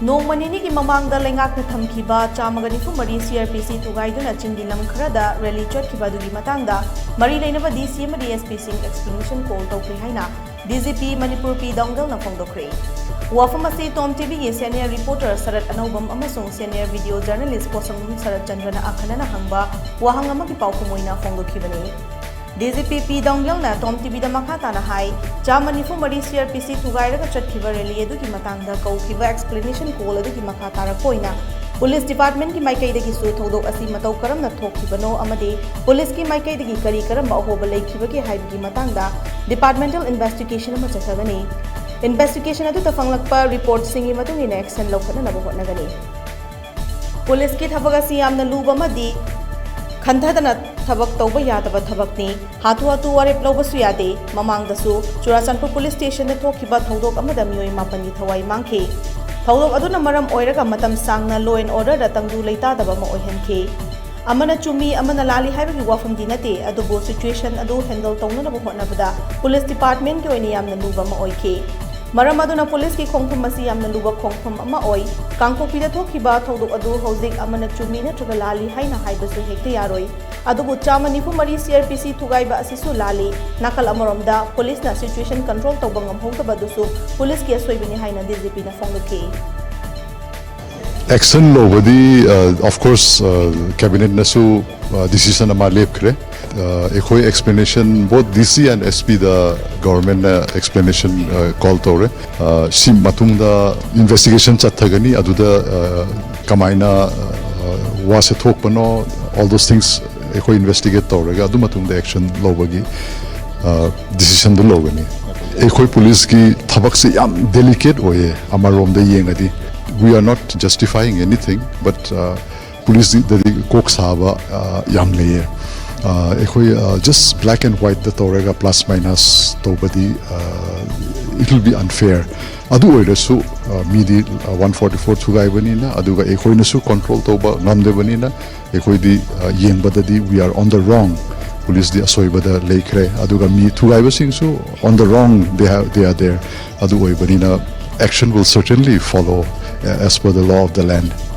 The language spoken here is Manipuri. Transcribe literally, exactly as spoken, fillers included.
ꯅꯣꯡꯃ ꯅꯤꯅꯤꯒꯤ ꯃꯃꯥꯡꯗ ꯂꯩꯉꯥꯛꯅ ꯊꯝꯈꯤꯕ ꯆꯥꯝꯃꯒ ꯅꯤꯐꯨ ꯃꯔꯤ ꯁꯤ ꯑꯥꯔ ꯄꯤ ꯁꯤ ꯊꯨꯒꯥꯏꯗꯨꯅ ꯆꯤꯡꯒꯤ ꯂꯝ ꯈꯔꯗ ꯔꯦꯂꯤ ꯆꯠꯈꯤꯕ ꯑꯗꯨꯒꯤ ꯃꯇꯥꯡꯗ ꯃꯔꯤ ꯂꯩꯅꯕ ꯗꯤ ꯁꯤ ꯑꯃꯗꯤ ꯑꯦꯁ ꯄꯤꯁꯤꯡ ꯑꯦꯛꯁꯄ꯭ꯂꯦꯅꯦꯁꯟ ꯀꯣꯜ ꯇꯧꯈ꯭ꯔꯦ ꯍꯥꯏꯅ ꯗꯤ ꯖꯤ ꯄꯤ ꯃꯅꯤꯄꯨꯔ ꯄꯤ ꯗꯣꯡꯒꯜꯅ ꯐꯣꯡꯗꯣꯛꯈ꯭ꯔꯦ꯫ ꯋꯥꯐꯝ ꯑꯁꯤ ꯇꯣꯝ ꯇꯤ ꯚꯤꯒꯤ ꯁꯦꯅꯤꯌꯔ ꯔꯤꯄꯣꯔꯇꯔ ꯁꯔꯠ ꯑꯅꯧꯕꯝ ꯑꯃꯁꯨꯡ ꯁꯦꯅꯤꯌꯔ ꯚꯤꯗꯤꯑꯣ ꯖꯔꯅꯦꯂꯤꯁ ꯄꯣꯁꯪꯕꯝ ꯁꯔꯠ ꯆꯟꯗ꯭ꯔꯅ ꯑꯈꯟꯅꯅ ꯍꯪꯕ ꯋꯥꯍꯪ ꯑꯃꯒꯤ ꯄꯥꯎꯈꯨꯝ ꯑꯣꯏꯅ ꯐꯣꯡꯗꯣꯛꯈꯤꯕꯅꯤ꯫ ꯗꯤ ꯖꯤ ꯄꯤ ꯄꯤ ꯗꯣꯡꯒꯜꯅ ꯇꯣꯝ ꯇꯤ ꯚꯤꯗ ꯃꯈꯥ ꯇꯥꯅ ꯍꯥꯏ, ꯆꯥꯝꯃ ꯅꯤꯐꯨ ꯃꯔꯤ ꯁꯤ ꯑꯥꯔ ꯄꯤ ꯁꯤ ꯊꯨꯒꯥꯏꯔꯒ ꯆꯠꯈꯤꯕ ꯔꯦꯂꯤ ꯑꯗꯨꯒꯤ ꯃꯇꯥꯡꯗ ꯀꯧꯈꯤꯕ ꯑꯦꯛꯁꯄ꯭ꯂꯦꯅꯦꯁꯟ ꯀꯣꯜ ꯑꯗꯨꯒꯤ ꯃꯈꯥ ꯇꯥꯔꯛꯄ ꯑꯣꯏꯅ ꯄꯨꯂꯤꯁ ꯗꯤꯄꯥꯔꯠꯃꯦꯟꯠꯀꯤ ꯃꯥꯏꯀꯩꯗꯒꯤꯁꯨ ꯊꯧꯗꯣꯛ ꯑꯁꯤ ꯃꯇꯧ ꯀꯔꯝꯅ ꯊꯣꯛꯈꯤꯕꯅꯣ ꯑꯃꯗꯤ ꯄꯨꯂꯤꯁꯀꯤ ꯃꯥꯏꯀꯩꯗꯒꯤ ꯀꯔꯤ ꯀꯔꯝꯕ ꯑꯍꯣꯕ ꯂꯩꯈꯤꯕꯒꯦ ꯍꯥꯏꯕꯒꯤ ꯃꯇꯥꯡꯗ ꯗꯤꯄꯥꯔꯠꯃꯦꯟꯇꯦꯜ ꯏꯟꯚꯦꯁꯇꯤꯒꯦꯁꯟ ꯑꯃ ꯆꯠꯊꯒꯅꯤ꯫ ꯏꯟꯚꯦꯁꯇꯤꯒꯦꯁꯟ ꯑꯗꯨꯗ ꯐꯪꯂꯛꯄ ꯔꯤꯄꯣꯔꯠꯁꯤꯡꯒꯤ ꯃꯇꯨꯡ ꯏꯟꯅ ꯑꯦꯛꯁꯟ ꯂꯧꯈꯠꯅꯅꯕ ꯍꯣꯠꯅꯒꯅꯤ꯫ ꯄꯨꯂꯤꯁꯀꯤ ꯊꯕꯛ ꯑꯁꯤ ꯌꯥꯝꯅ ꯂꯨꯕ ꯑꯃꯗꯤ ꯈꯟꯊꯗꯅ ꯊꯕꯛ ꯇꯧꯕ ꯌꯥꯗꯕ ꯊꯕꯛꯅꯤ꯫ ꯍꯥꯊꯨ ꯍꯥꯊꯨ ꯋꯥꯔꯦꯞ ꯂꯧꯕꯁꯨ ꯌꯥꯗꯦ꯫ ꯃꯃꯥꯡꯗꯁꯨ ꯆꯨꯔꯥꯆꯥꯟꯄꯨꯔ ꯄꯨꯂꯤꯁ ꯁ꯭ꯇꯦꯁꯟꯗ ꯊꯣꯛꯈꯤꯕ ꯊꯧꯗꯣꯛ ꯑꯃꯗ ꯃꯤꯑꯣꯏ ꯃꯥꯄꯟꯒꯤ ꯊꯋꯥꯏ ꯃꯥꯡꯈꯤ꯫ ꯊꯧꯗꯣꯛ ꯑꯗꯨꯅ ꯃꯔꯝ ꯑꯣꯏꯔꯒ ꯃꯇꯝ ꯁꯥꯡꯅ law and orderꯗ ꯇꯪꯗꯨ ꯂꯩꯇꯥꯗꯕ ꯑꯃ ꯑꯣꯏꯍꯟꯈꯤ꯫ ꯑꯃꯅ ꯆꯨꯝꯃꯤ, ꯑꯃꯅ ꯂꯥꯜꯂꯤ ꯍꯥꯏꯕꯒꯤ ꯋꯥꯐꯝꯗꯤ ꯅꯠꯇꯦ, ꯑꯗꯨꯕꯨ situation ꯑꯗꯨ handle ꯇꯧꯅꯅꯕ ꯍꯣꯠꯅꯕꯗ ꯄꯨꯂꯤꯁ ꯗꯤꯄꯥꯔꯠꯃꯦꯟꯠꯀꯤ ꯑꯣꯏꯅ ꯌꯥꯝꯅ ꯂꯨꯕ ꯑꯃ ꯑꯣꯏꯈꯤ꯫ ꯃꯔꯝ ꯑꯗꯨꯅ ꯄꯨꯂꯤꯁꯀꯤ ꯈꯣꯡꯐꯝ ꯑꯁꯤ ꯌꯥꯝꯅ ꯂꯨꯕ ꯈꯣꯡꯐꯝ ꯑꯃ ꯑꯣꯏ꯫ ꯀꯥꯡꯄꯣꯛꯄꯤꯗ ꯊꯣꯛꯈꯤꯕ ꯊꯧꯗꯣꯛ ꯑꯗꯨ ꯍꯧꯖꯤꯛ ꯑꯃꯅ ꯆꯨꯝꯃꯤ ꯅꯠꯇ꯭ꯔꯒ ꯂꯥꯜꯂꯤ ꯍꯥꯏꯅ ꯍꯥꯏꯕꯁꯨ ꯍꯦꯛꯇ ꯌꯥꯔꯣꯏ꯫ ꯑꯗꯨꯕꯨ ꯆꯥꯝꯃ ꯅꯤꯐꯨ ꯃꯔꯤ ꯁꯤ ꯑꯥꯔ ꯄꯤ ꯁꯤ ꯊꯨꯒꯥꯏꯕ ꯑꯁꯤꯁꯨ ꯂꯥꯜꯂꯤ꯫ ꯅꯥꯀꯜ ꯑꯃꯔꯣꯝꯗ ꯄꯨꯂꯤꯁꯅ situation control ꯇꯧꯕ ꯉꯝꯍꯧꯗꯕꯗꯨꯁꯨ ꯄꯨꯂꯤꯁꯀꯤ ꯑꯁꯣꯏꯕꯅꯤ ꯍꯥꯏꯅ ꯗꯤ ꯖꯤ ꯄꯤꯅ ꯐꯣꯡꯗꯣꯛꯈꯤ꯫ ꯑꯦꯛꯁꯟ ꯂꯧꯕꯗꯤ, ꯑ, of course, ꯑ, ꯀꯦꯕꯤꯅꯦꯠꯅꯁꯨ, ꯑ, decision ꯑꯃ ꯂꯦꯞꯈ꯭ꯔꯦ꯫ ꯑ, ꯑꯩꯈꯣꯏ explanation both D C and S P the government ꯅ explanation, ꯑ, call ꯇꯧꯔꯦ꯫ ꯑ, ꯁꯤ ꯃꯇꯨꯡꯗ investigation ꯆꯠꯊꯒꯅꯤ, ꯑꯗꯨꯗ, ꯑ, ꯀꯃꯥꯏꯅ, ꯑ, ꯋꯥꯁꯦ ꯊꯣꯛꯄꯅꯣ, all those things ꯑꯩꯈꯣꯏ investigate ꯇꯧꯔꯒ ꯑꯗꯨ ꯃꯇꯨꯡꯗ action ꯂꯧꯕꯒꯤ, ꯑ, decision ꯗꯨ ꯂꯧꯒꯅꯤ꯫ ꯑꯩꯈꯣꯏ ꯄꯨꯂꯤꯁꯀꯤ ꯊꯕꯛꯁꯦ ꯌꯥꯝ delicate ꯑꯣꯏꯌꯦ ꯑꯃꯔꯣꯝꯗ ꯌꯦꯡꯉꯗꯤ꯫ We are not justifying anything, but, ꯑ, ꯄꯨꯂꯤꯁꯇꯗꯤ ꯀꯣꯛ ꯁꯥꯕ, ꯑ, ꯌꯥꯝ ꯂꯩꯌꯦ꯫ ꯑ, ꯑꯩꯈꯣꯏ, ꯑ, just black and white ꯇ ꯇꯧꯔꯒ plus minus ꯇꯧꯕꯗꯤ, ꯑ, it will be unfair꯫ ꯑꯗꯨ ꯑꯣꯏꯔꯁꯨ, ꯑ, ꯃꯤꯗꯤ, ꯑ, one forty four ꯊꯨꯒꯥꯏꯕꯅꯤꯅ, ꯑꯗꯨꯒ ꯑꯩꯈꯣꯏꯅꯁꯨ control ꯇꯧꯕ ꯉꯝꯗꯕꯅꯤꯅ, ꯑꯩꯈꯣꯏꯗꯤ, ꯑ, ꯌꯦꯡꯕꯗꯗꯤ we are on the wrong, ꯄꯨꯂꯤꯁꯇꯤ ꯑꯁꯣꯏꯕꯗ ꯂꯩꯈ꯭ꯔꯦ, ꯑꯗꯨꯒ ꯃꯤ ꯊꯨꯒꯥꯏꯕꯁꯤꯡꯁꯨ on the wrong, they have, they are there꯫ ꯑꯗꯨ ꯑꯣꯏꯕꯅꯤꯅ action will certainly follow uh, as per the law of the land.